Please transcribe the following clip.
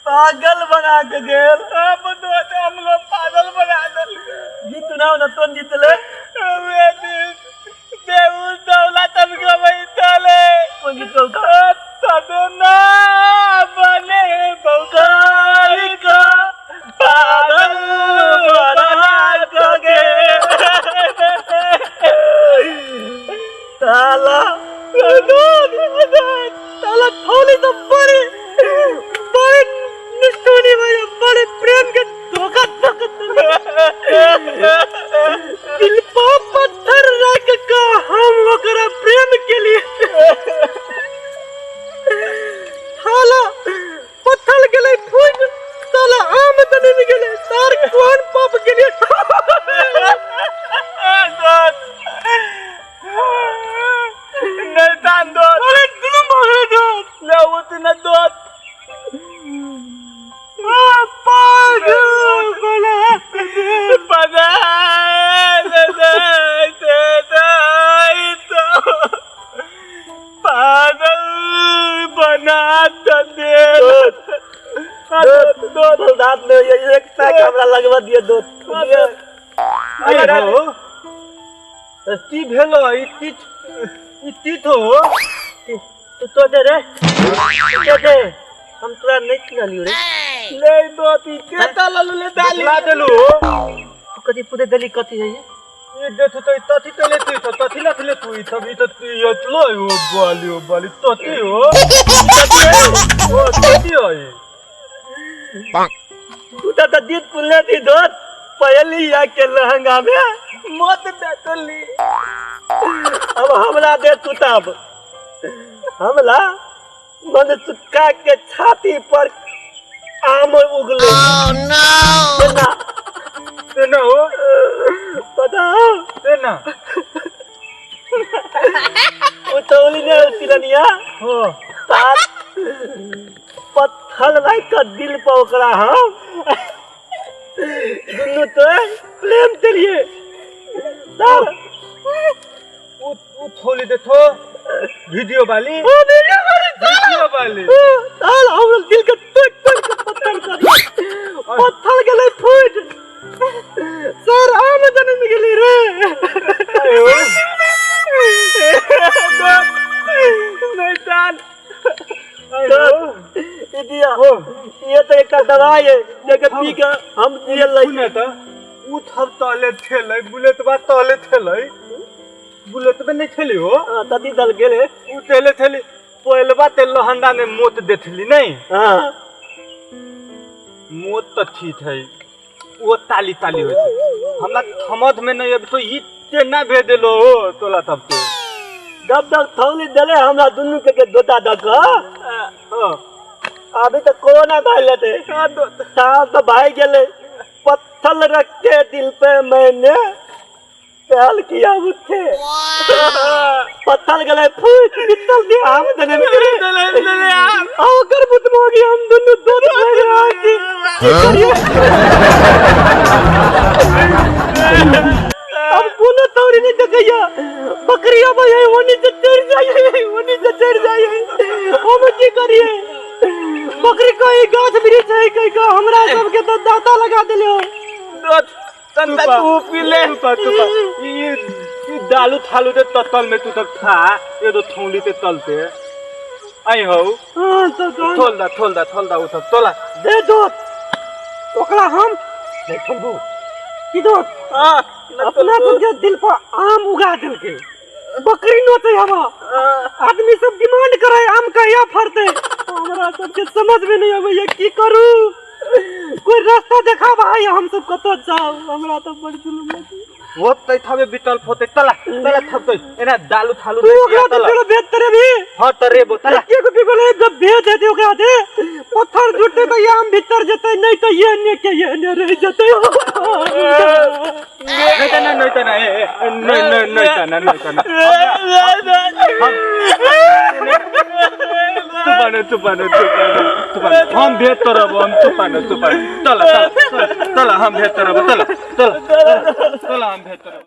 पागल बना के गेल। हम लोग पागल बना देल। गीत सुनाओ ना, तोन जीतले। दौलत गवैतले। कोन गीत गौता? तदना बने बौकाई का पागल बना के गेल। साला साला थोली तो बड़ी बड़ी निष्ठुरी भाई, बड़े प्रेम के धोखा धोखा दिल पर पत्थर रख के हम ओकरा प्रेम के लिए साला पत्थर गेलै फूट, साला आम तने में गेलै। सार कोन पाप के लिए? नहीं तान दो। अरे दुनू मारे दो। ले उतना दो। पागल बना बना पागल बना दे। दो दांत में ये एक पैक हमरा लगवा दिए दो। अरे हो, की भेलो? ई तीत, ई तीत हो। तू तो दे रे, तू तो दे, हम तोरा नहीं चिन्हलियो रे। ले दो ती के तललु ले डाली ला देलु। तू कथी पुदे देली? कथी है ये? ये देख तो तथी तले तू तो तथी लथले तू ई सब ई तो ये लो हो बाली हो बाली तथी हो तथी हो तथी हो। तू तो दीद पुल्ले दी दो पहली या के लहंगा में मत देतली। अब हमला दे तू, तब हमला मन चुक्का के छाती पर आम उगले ना। तेना हो। बताओ। तेना। उतौली ने तिरनिया हो। तार पत्थर लाइक के दिल पर ओकरा हम दुनू तो प्रेम चलिए सर। उ उ थोली देखो वीडियो वाली। ओ वीडियो वाली। वीडियो वाली। साल हमरा दिल के तोड़ तोड़ के पत्थर कर दिया। पत्थर गेलै फूट सर, आम जन्म गेली रे। नहीं तान। ई दिया, ये तो एक दवाई है जेके पी के हम जियल लै। सुने त उ थब तले थेलै बुलेटबा तले थेलै, बुलेटबे नहीं थेली हो। हाँ, तदी दल गेले। उ तेले थेली पहिलबा ते लहंगा में मोत देखली नहीं? हाँ। मोत तो ठीक है, वो ताली ताली होइ छै। हमरा थमद में नहीं अभी तो ई तेना भेज देलो हो तोला तब तो। जब तक थौली देले हमरा दुनू के दोता दक। हाँ। अभी तो कोरोना भाई लेते साल तो भाई गेले, पत्थर रख के दिल पे मैंने पहल किया उठे, पत्थर गले फूट निकल दिया हम देने में गेले। आओ कर बुत मोगी हम दोनों दो दो की करिए। अब कोनो तौरी नहीं देखैया, बकरिया भाई ओनी से चढ़ जाइए, ओनी से चढ़ जाइए। हम की करिए? बकरी कोई गाछ वृक्ष है कहीं का? हमरा सबके तो दाता लगा दिले हो। तनका तू पी ले। तुपा तुपा ई ई दालू थालू ते ततल में तू तक खा, ये तो थौली ते तलते आई हो। हाँ तो कौन? थोल दा थोल दा थोल दा उ सब तोला। दे दो ओकरा, हम नहीं छोड़बो की दो। अपना सबके दिल पर आम उगा देलके, बकरी नोचे हवा, आदमी सब डिमांड करे आम कहिया फरते। हमरा सबके समझ में नहीं अबैया की करू, कोई रास्ता देखा भाई, हम सब कतऽ जाउ? हमरा तो बड़ जुलुम लगी। वो तै थबे बितल फोते तला तला थपते एना दालू थालू। तू ओकरा दे फेरो भेज तरे भी। हां त रे बो तला। एके गो बिगल जब भेज देते ओकरा दे पत्थर जुटते तो ये आम भीतर जेते, नहीं तो ये ने के ये ने रह जेते। नहीं त ना, नहीं त ना, ए ए, नहीं नहीं नहीं त ना, नहीं त ना। तुपाने तुपाने तुपाने तुपाने हम भेज तरब हम तुपाने तुपाने तला तला तला हम भेज तरब तला तला तला हम भेज तरब।